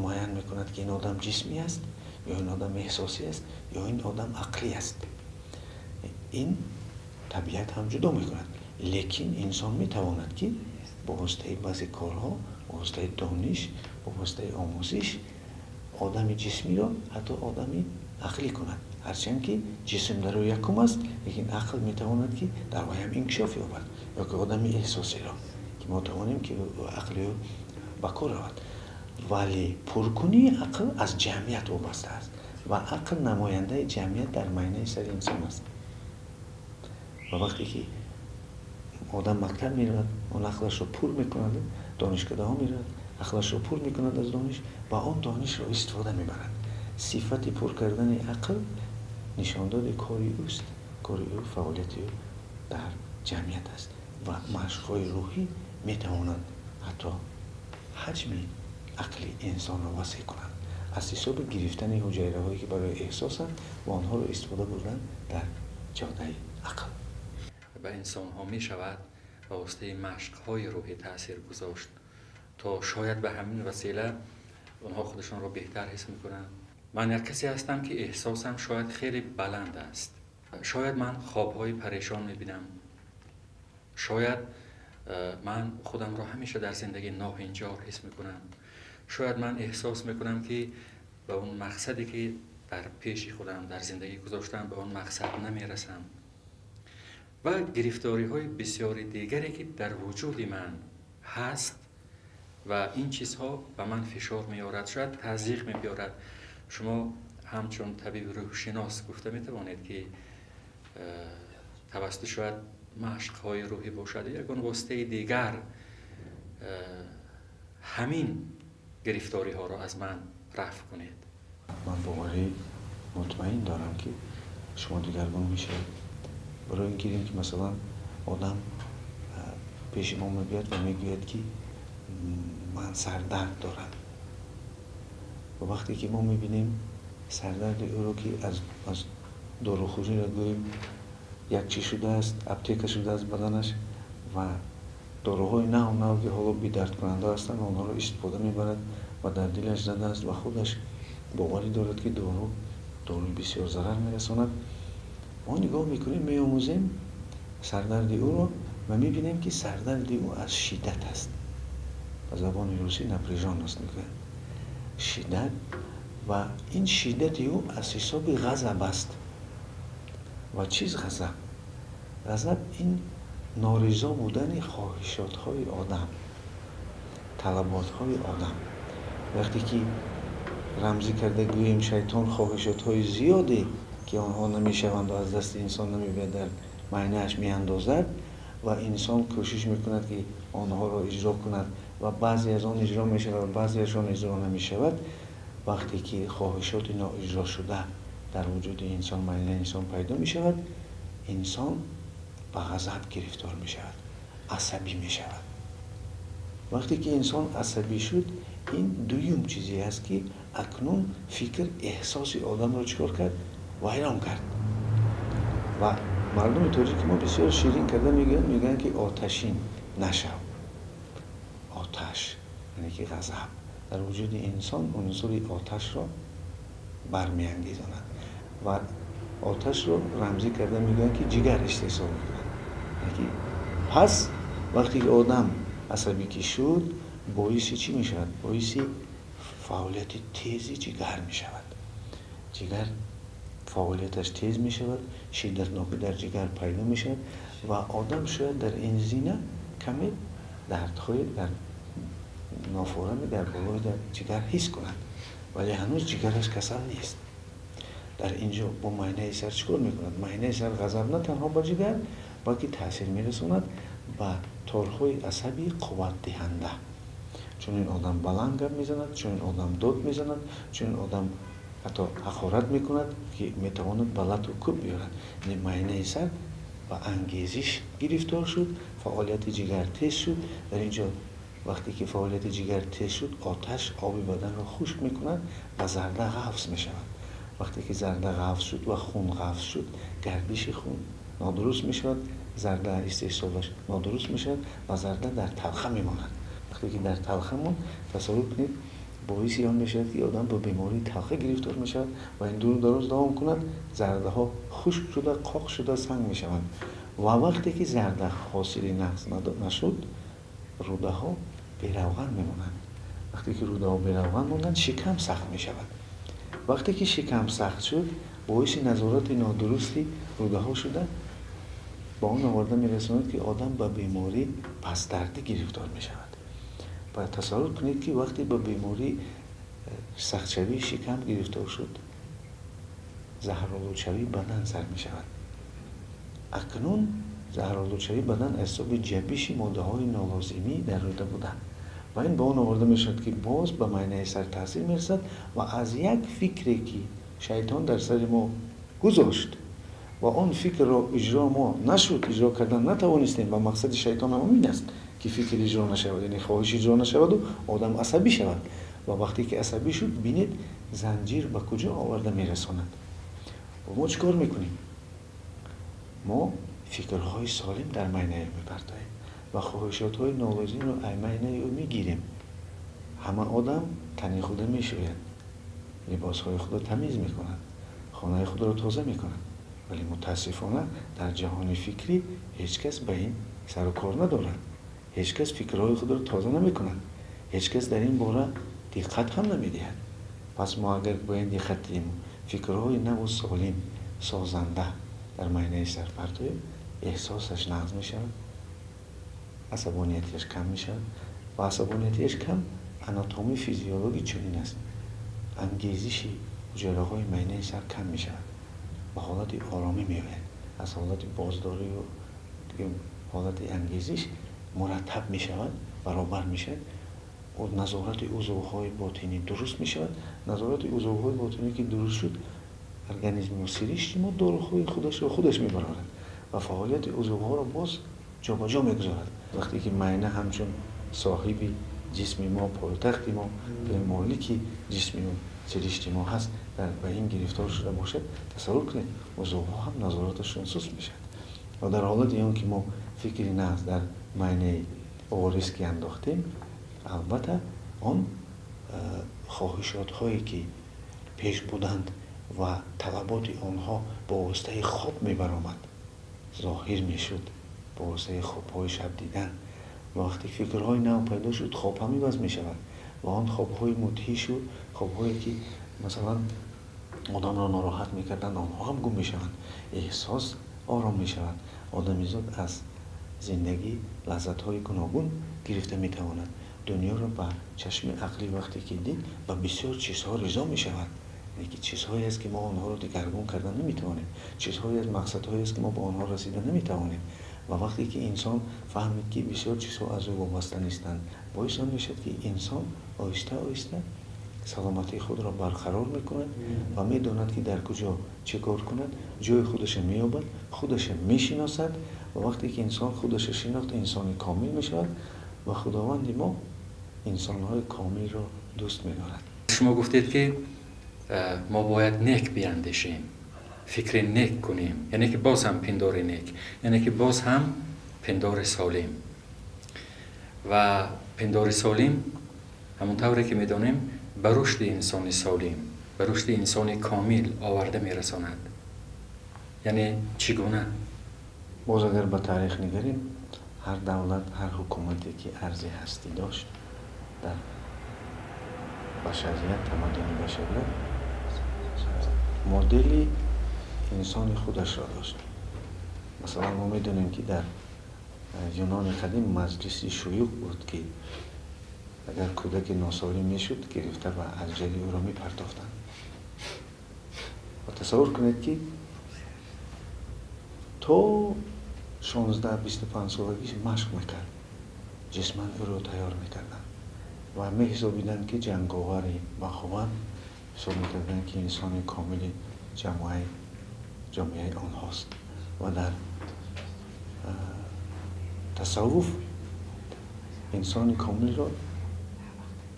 Муайян мекунад, ки ин одам ҷисмӣ аст ё ин одам эҳсосӣ аст, ё ин одам ақлӣ аст. Ин табиат ҳам ҷудо мекунад, лекин инсон метавонад, ки бо воситаи баъзе корҳо, бо воситаи дониш, бо воситаи омӯзиш одами ҷисмиро ҳатто одами ақлӣ кунад. Ҳарчанд ки ҷисм дар ӯ якум аст, лекин ақл метавонад, ки дар вай ҳам инкишоф ёбад, ё ки одами эҳсосиро, ки мо тавонем, ки ақли ӯ ба кор равад. Вале пуркунии ақл аз ҷамъият вобаста аст ва ақл намояндаи ҷамъият дар майнаи сари инсон аст. Ва вақте ки одам мактаб меравад, он ақлашро пур мекунад, донишкадаҳо меравад, ақлашро пур мекунад аз дониш ва он донишро истифода мебарад. Сифати пур кардани ақл нишондоди кори ӯст, кори ӯ, фаъолияти ӯ дар ҷамъият аст. Ва машқҳои рӯҳӣ метавонанд ҳатто ҳаҷми ақли инсонро васеъ кунанд аз ҳисоби гирифтани ҳуҷайраҳое, ки барои эҳсосанд, ва онҳоро истифода бурдан дар ҷодаи ақл. Ба инсонҳо мешавад ба воситаи машқҳои рӯҳӣ таъсир гузошт, то шояд ба ҳамин васила онҳо худашонро беҳтар ҳис мекунанд? Ман як касе ҳастам, ки эҳсосам шояд хеле баланд аст. Шояд ман хобҳои парешон мебинам, шояд ман худамро ҳамеша дар зиндагӣ ноҳинҷор ҳис мекунам, шояд ман эҳсос мекунам, ки ба он мақсаде, ки дар пеши худам дар зиндагӣ гузоштам, ба он мақсад намерасам ва гирифториҳои бисёри дигаре, ки дар вуҷуди ман ҳаст ва ин чизҳо ба ман фишор меорад, шояд тазйиқ мебиёрад. Шумо ҳамчун табиби рӯҳшинос гуфта метавонед, ки тавассути шояд машқҳои рӯҳӣ бошад ё ягон воситаи дигар ҳамин гирифториҳоро аз ман рафъ кунед? Ман боварӣ мутмаин дорам, ки шумо дигаргун мешавед. Барои ин гирем, ки масалан одам пеши мо мебиёд ва мегӯяд, ки ман сардард дорам. Ва вақте ки мо мебинем сардарди ӯро, ки аз дорухӯриро гӯем, як чиз шудааст, аптека шудааст баданаш ва доруҳои нав нав, ки ҳоло бедардкунанда ҳастанд, онҳоро истифода мебарад ва дар дилаш задааст ва худаш боварӣ дорад, ки дору доруи бисёр зарар мерасонад. Мо нигоҳ мекунем, меомӯзем сардарди ӯро ва мебинем, ки сардарди ӯ аз шиддат аст. Ба забони русӣ напряжённость мегӯянд, шиддат. Ва ин шиддати ӯ аз ҳисоби ғазаб аст. Ва чиз ғазаб? Ғазаб ин норизо будани хоҳишотҳои одам, талаботҳои одам. Вақте ки рамзӣ карда гӯем, шайтон хоҳишотҳои зиёде, ки онҳо намешаванду аз дасти инсон намебиёд, дар майнааш меандозад ва инсон кӯшиш мекунад, ки онҳоро иҷро кунад, ва баъзе аз он иҷро мешавад ва баъзеашон иҷро намешавад. Вақте ки хоҳишоти ноиҷрошуда дар вуҷуди инсон, майнаи инсон пайдо мешавад, инсон ба ғазаб гирифтор мешавад, асабӣ мешавад. Вақте ки инсон асабӣ шуд, ин дуюм чизе аст, ки акнун фикр, эҳсоси одамро чӣ кор кард? Вайрон кард. Ва мардуми тоҷики мо бисёр ширин карда мегӯянд, мегӯянд, ки оташин нашав. Оташ яъне ки ғазаб дар вуҷуди инсон унсури оташро бармеангезонад ва оташро рамзӣ карда мегӯянд, ки ҷигар истеҳсол мекунад. Пас вақте ки одам асабӣ ки шуд, боиси чӣ мешавад? Боиси фаъолияти тези ҷигар мешавад. Ҷигар фаъолияташ тез мешавад, шиддатнокӣ дар ҷигар пайдо мешавад ва одам шояд дар ин зина каме дардҳои дар нофорами дар болои дар ҷигар ҳис кунад, вале ҳанӯз ҷигараш касал нест. Дар ин ҷо бо майнаи сар чӣ кор мекунад? Майнаи сар ғазаб на танҳо ба ҷигар, балки таъсир мерасонад ба торҳои асаби қувватдиҳанда. Чунин одам баланд гап мезанад, чунин одам дод мезанад, чунин одам ҳатто ҳақорат мекунад, ки метавонад ба лату кӯб биёрад. Яъне майнаи сар ба ангезиш гирифтор шуд, фаъолияти ҷигар тез шуд. Дар ин ҷо вақте ки фаъолияти ҷигар тез шуд, оташ оби баданро хушк мекунад ва зарда ғафз мешавад. Вақте ки зарда ғафз шуд ва хун ғафз шуд, гардиши хун нодуруст мешавад, зарда истеҳсолаш нодуруст мешавад ва зарда дар талха мемонад. Вақте ки дар талха монд, тасаввур кунед, Боиси он мешавад, ки одам ба бемории талха гирифтор мешавад ва ин дуру дароз давом кунад, зардаҳо хушк шуда, қоқ шуда, санг мешаванд. Ва вақте ки зарда ҳосили нағз нашуд, рӯдаҳо беравған мемонанд. Вақте ки рӯдаҳо беравған монданд, шикам сахт мешавад. Вақте ки шикам сахт шуд, боиси назорати нодурусти рӯдаҳо шуда, ба он оварда мерасонад, ки одам ба бемории пасдардӣ гирифтор мешавад. Ва тасаввур кунед, ки вақте ба бемории сахтшавии шикам гирифтор шуд, заҳролудшавии бадан сар мешавад. Акнун заҳролудшавии бадан аз ҳисоби ҷабиши моддаҳои нолозимӣ дар рӯда буда ва ин ба он оварда мешавад, ки боз ба майнаи сар таъсир мерасад. Ва аз як фикре, ки шайтон дар сари мо гузошт ва он фикрро иҷро мо нашуд, иҷро кардан натавонистем, ва мақсади шайтон ҳам ин аст, ки фикр иҷро нашавад, яъне хоҳиш иҷро нашаваду одам асабӣ шавад. Ва вақте ки асабӣ шуд, бинед, занҷир ба куҷо оварда мерасонад. Ва мо чӣ кор мекунем? Мо фикрҳои солим дар майнаи ӯ мепартоем ва хоҳишотҳои нолозимро аз майнаи ӯ мегирем. Ҳама одам тани худа мешӯяд, либосҳои худро тамиз мекунад, хонаи худро тоза мекунад, вале мутаассифона дар ҷаҳони фикрӣ ҳеҷ кас ба ин сару кор надорад. Ҳеҷ кас фикрҳои худро тоза намекунад, ҳеҷ кас дар ин бора диққат ҳам намедиҳад. Пас мо агар ба ин диққат диҳем, фикрҳои наву солим, созанда дар майнаи сар партоем, эҳсосаш нағз мешавад, асабониятиаш кам мешавад. Ва асабониятиаш кам, анатомии физиологӣ чунин аст: ангезиши ҳуҷайраҳои майнаи сар кам мешавад, ба ҳолати оромӣ меояд, аз ҳолати боздорию ҳолати ангезиш мураттаб мешавад, баробар мешавад. Назорати узвҳои ботинӣ дуруст мешавад. Назорати узвҳои ботинӣ ки дуруст шуд, организми сиришти мо доруҳои худашро худаш мебарорад ва фаъолияти узвҳоро боз ҷобаҷо мегузорад. Вақте ки майна ҳамчун соҳиби ҷисми мо, пойтахти мо, молики ҷисми сиришти мо ҳаст, ба ин гирифтор шуда бошад, тасаввур кунед, узвҳо ҳам назораташон суст мешавад. Ва дар ҳолати он ки мо фикри нағз дар майнаи ворис ки андохтем, албатта он хоҳишотҳое, ки пеш буданд ва талаботи онҳо бо воситаи хоб мебаромад, зоҳир мешуд, бо воситаи хобҳои шаб дидан, ва вақте фикрҳои нав пайдо шуд, хоб ҳам иваз мешавад. Ва он хобҳои мудҳишу хобҳое, ки масалан одамро нороҳат мекарданд, онҳо ҳам гум мешаванд, эҳсос ором мешавад, одамизод аз зиндагӣ лаззатҳои гуногун гирифта метавонад. Дунёро ба чашми ақлӣ вақте ки дид, ба бисёр чизҳо ризо мешавад. Ки чизҳое аст, ки мо онҳоро дигаргун карда наметавонем, чизҳое аст, мақсадҳое аст, ки мо ба онҳо расида наметавонем. Ва вақте ки инсон фаҳмид, ки бисёр чизҳо аз ӯ вобаста нестанд, боис он мешавад, ки инсон оҳиста оҳиста саломатии худро барқарор мекунад ва медонад, ки дар куҷо чӣ кор кунад, ҷои худаша меёбад, худаша мешиносад. Ва вақте ки инсон худаша шинохт, инсони комил мешавад ва Худованди мо инсонҳои комилро дӯст медорад. Шумо гуфтед, ки мо бояд нек биандешем, фикри нек кунем, яъне ки боз ҳам пиндори нек, яъне ки боз ҳам пиндори солим. Ва пиндори солим, ҳамон тавре ки медонем, ба рушди инсони солим, ба рушди инсони комил оварда мерасонад. Яъне чӣ гуна? Боз агар ба таърих нигарем, ҳар давлат, ҳар ҳукумате, ки арзи ҳастӣ дошт дар башарият, тамаддуни башарият, модели инсони худашро дошт. Масалан, мо медонем, ки дар Юнони қадим маҷлиси шуюх буд, ки агар кӯдаки носолим мешуд, гирифта ва аз ҷаги ӯро мепартофтанд. Ва тасаввур кунед, ки то 16-25 солагиш машқ мекард, ҷисман ӯро тайёр мекарданд ва меҳисобиданд, ки ҷанговари бахувват ҳисоб мекарданд, ки инсони комили ҷомеаи онҳост. Ва дар тасаввуф инсони комилро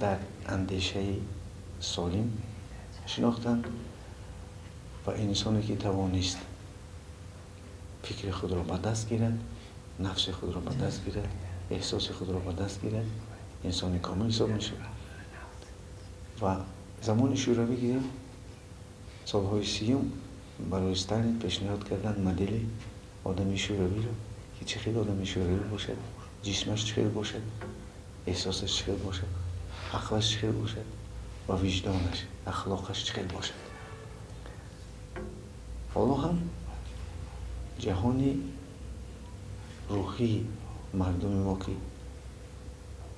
дар андешаи солим шинохтанд ва инсоне, ки тавонист фикри худро ба даст гирад, нафси худро ба даст гирад, эҳсоси худро ба даст гирад, инсони комил ҳисоб мешуд. Ва замони Шӯравӣ гирем, солҳои 30-ум барои Сталин пешниҳод кардан модели одами шӯравиро, ки чӣ хел одами шӯравӣ бошад, ҷисмаш чӣ хел бошад, эҳсосаш чӣ хел бошад, ақлаш чӣ хел бошад ва виҷдонаш, ахлоқаш чӣ хел бошад. Ҳоло ҳам ҷаҳони рӯҳии мардуми мо, ки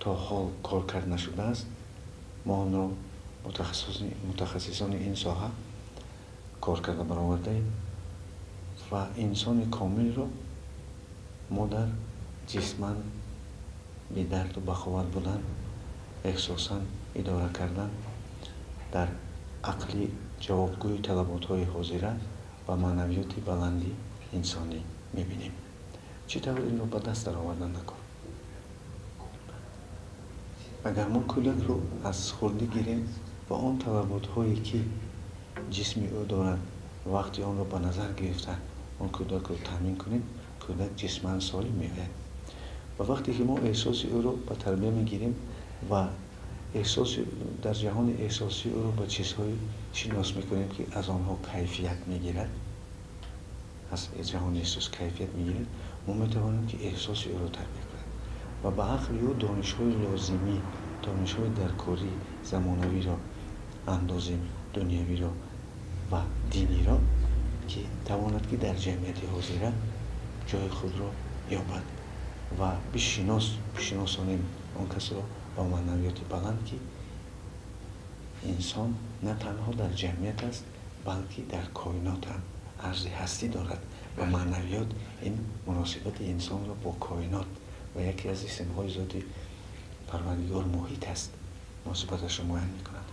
то ҳол кор кард нашудааст, мо онро мутахассисони ин соҳа кор карда баровардаем ва инсони комилро мо дар ҷисман бедарду бахувват будан, эҳсосан идора кардан, дар ақли ҷавобгӯи талаботҳои ҳозира ва маънавиёти баланди инсонӣ мебинем. Чӣ тавр инро ба даст даровардан накор? Агар мо кӯдакро аз хурдӣ гирем ва он талаботҳое, ки ҷисми ӯ дорад, вақти онро ба назар гирифта, он кӯдакро таъмин кунем, кӯдак ҷисман солим меояд. Ва вақте ки мо эҳсоси ӯро ба тарбия мегирем ва эҳсоси дар ҷаҳони эҳсосии ӯро ба чизҳое шинос мекунем, ки аз онҳо кайфият мегирад, аз ҷаҳони эҳсос кайфият мегирад, мо метавонем, ки эҳсоси ӯро тарбия кунем ва ба ақли ӯ донишҳои лозимӣ, донишҳои даркорӣ замонавиро андозем, дунявиро ва диниро, ки тавонад, ки дар ҷамъияти ҳозира ҷои худро ёбад ва бишиносонем он касро ба маънавиёти баланд, ки инсон на танҳо дар ҷамъият аст, балки дар коинот ҳам арзи ҳастӣ дорад ва маънавиёт ин муносибати инсонро бо коинот ва яке аз исмҳои зоти Парвардигор муҳит аст, муносибаташро муайян мекунад.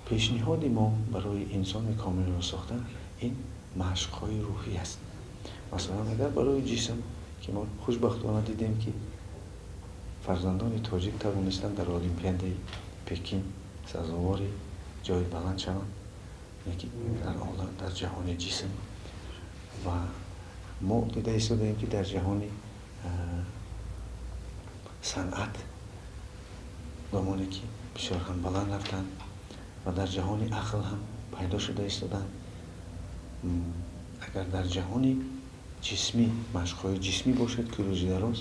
Пешниҳоди мо барои инсони комилро сохтан ин машқҳои рӯҳӣ аст. Масалан, агар барои ҷисм, ки мо хушбахтона дидем, ки фарзандони тоҷик тавонистанд дар Олимпиадаи Пекин сазовори ҷои баланд шаванд, яки дар олам, дар ҷаҳони ҷисм, ва мо дида истодаем, ки дар ҷаҳони санъат одамоне, ки бисёр ҳам баланд рафтанд ва дар ҷаҳони ақл ҳам пайдо шуда истоданд. Агар дар ҷаҳони ҷисмӣ машқҳои ҷисмӣ бошад, ки рӯзи дароз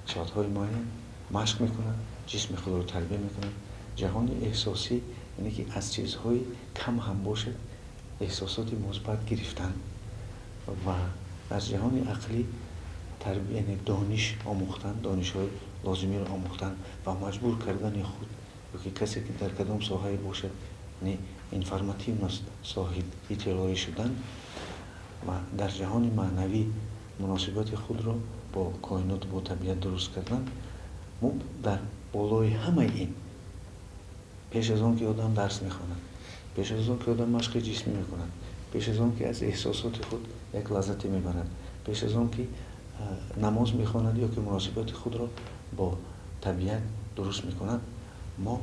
соатҳои муайян машқ мекунад, ҷисми худро тарбия мекунад, ҷаҳони эҳсосӣ, яъне ки аз чизҳои кам ҳам бошад, эҳсосоти мусбат гирифтан, ва дар ҷаҳони ақлӣ, яъне дониш омӯхтан, донишҳои лозимиро омӯхтан ва маҷбур кардани худ ёки касе, ки дар кадом соҳае бошад, яъне информативност, соҳиб иттилоӣ шудан, ва дар ҷаҳони маънавӣ муносибати худро бо коинот, бо табиат дуруст кардан. Мо дар болои ҳамаи ин, пеш аз он ки одам дарс мехонад, пеш аз он ки одам машқи ҷисмӣ мекунад, пеш аз он ки аз эҳсосоти худ як лаззате мебарад, пеш аз он ки намоз мехонад ё ки муносибати худро бо табиат дуруст мекунад, мо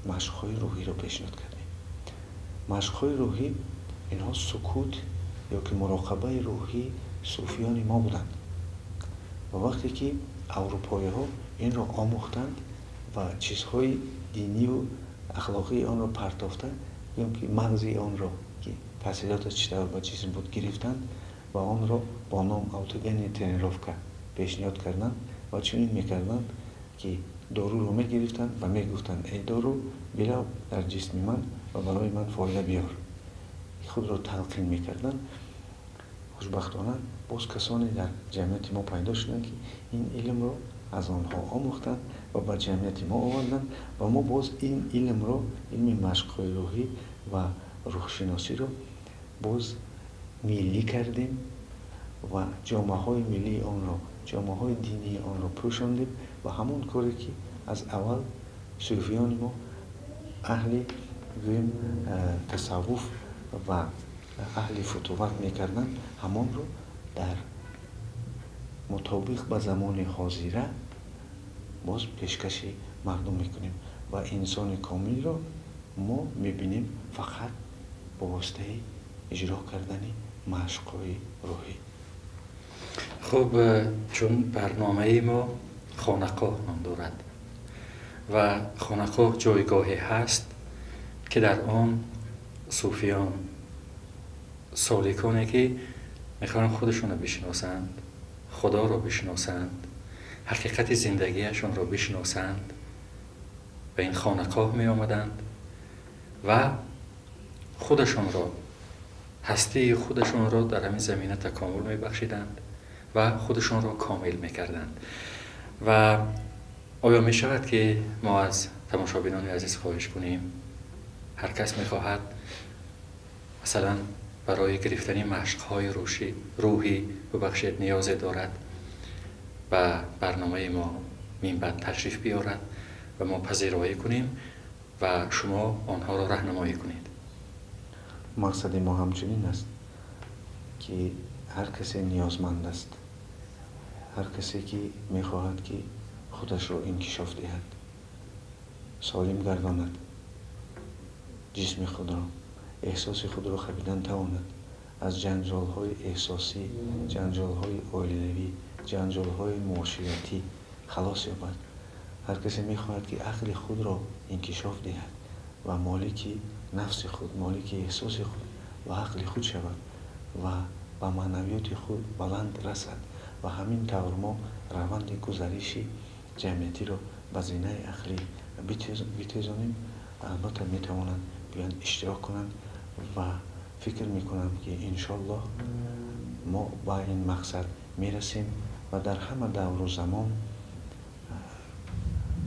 машқҳои рӯҳиро пешниҳод кардем. Машқҳои рӯҳӣ инҳо сукут ё ки муроқабаи рӯҳии сӯфиёни мо буданд. Ва вақте ки аврупоиҳо инро омӯхтанд ва чизҳои диниву ахлоқии онро партофта, гӯем ки мағзи онро, ки таъсироташ чӣ тавр ба ҷисм буд, гирифтанд ва онро бо ном аутогенная тренировка пешниҳод карданд ва чунин мекарданд, ки доруро мегирифтанд ва мегуфтанд: «Эй дору, бирав дар ҷисми ман ва барои ман фоида биёр». Худро талқин мекарданд. Хушбахтона, боз касоне дар ҷамъияти мо пайдо шуданд, ки ин илмро аз онҳо омӯхтанд ва ба ҷамъияти мо оварданд ва мо боз ин илмро, илми машқҳои рӯҳӣ ва рӯҳшиносиро, боз миллӣ кардем ва ҷомаҳои миллии онро, ҷомаҳои динии онро пӯшондем ва ҳамон коре, ки аз аввал сӯфиёни мо, аҳли, гӯем, тасаввуф ва аҳли футувват мекарданд, ҳамонро дар мутобиқ ба замони ҳозира боз пешкаши мардум мекунем. Ва инсони комилро мо мебинем фақат бо воситаи иҷро кардани машқҳои рӯҳӣ. Хуб, чун барномаи мо «Хонақоҳ» ном дорад. Ва хонақоҳ ҷойгоҳе ҳаст, ки дар он сӯфиён, соликоне, ки мехоҳанд худашонро бишиносанд, худоро бишиносанд, ҳақиқати зиндагиашонро бишиносанд, ба ин хонақоҳ меомаданд ва худашонро, ҳастии худашонро дар ҳамин замина такомул мебахшиданд ва худашонро комил мекарданд. Ва оё мешавад, ки мо аз тамошобинони азиз хоҳиш кунем, ҳар кас мехоҳад, масалан, барои гирифтани машқҳои рӯҳӣ, бубахшед, ниёзе дорад, ба барномаи мо минбаъд ташриф биёрад ва мо пазироӣ кунем ва шумо онҳоро раҳнамоӣ кунед? Мақсади мо ҳамчунин аст, ки ҳар касе ниёзманд аст, ҳар касе ки мехоҳад, ки худашро инкишоф диҳад, солим гардонад ҷисми худро, эҳсоси худро хабидан тавонад, аз ҷанҷолҳои эҳсосӣ, ҷанҷолҳои оилавӣ, ҷанҷолҳои муоширатӣ халос ёбад, ҳар касе мехоҳад, ки ақли худро инкишоф диҳад ва молики нафси худ, молики эҳсоси худ ва ақли худ шавад ва ба маънавиёти худ баланд расад, ва ҳамин тавр мо раванди гузариши ҷамъиятиро ба зинаи ақлӣ битезонем, албатта метавонанд биёянд, иштирок кунанд. Ва фикр мекунам, ки иншоаллоҳ мо ба ин мақсад мерасем ва дар ҳама давру замон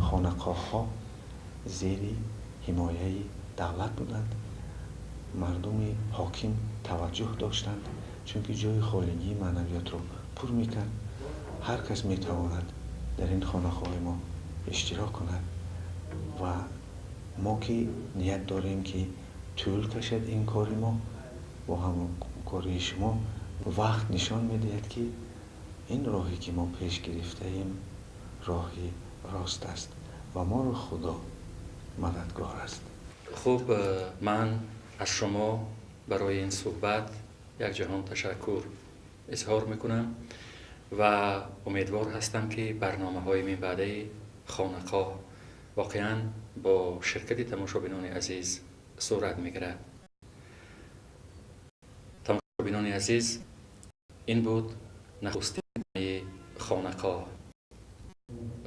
хонақоҳҳо зери ҳимояи давлат буданд, мардуми ҳоким таваҷҷӯҳ доштанд, чунки ҷои холигии маънавиётро пур мекард. Ҳар кас метавонад дар ин хонақоҳи мо иштирок кунад ва мо ки ният дорем, ки тӯл кашад ин кори мо бо ҳамкории шумо. Вақт нишон медиҳад, ки ин роҳе, ки мо пеш гирифтаем, роҳи рост аст ва моро Худо мададгор аст. Хуб, ман аз шумо барои ин суҳбат як ҷаҳон ташаккур изҳор мекунам ва умедвор ҳастам, ки барномаҳои минбаъдаи хонақоҳ воқеан бо ширкати тамошобинони азиз сурат мегирад. Тамошобинони азиз, ин буд нахустини хонақоҳ.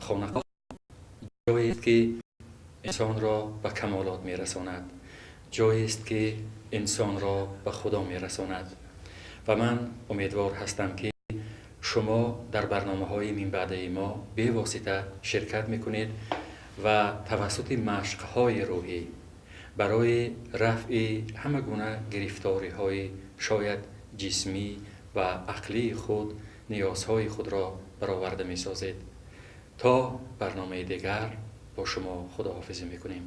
Хонақоҳ ҷоест, ки инсонро ба камолот мерасонад, ҷоест, ки инсонро ба Худо мерасонад. Ва ман умедвор ҳастам, ки шумо дар барномаҳои минбаъдаи мо бевосита ширкат мекунед ва тавассути машқҳои рӯҳӣ барои рафъи ҳама гуна гирифториҳои шояд ҷисмӣ ва ақлии худ ниёзҳои худро бароварда месозед. То барномаи дигар бо шумо худоҳофизӣ мекунем.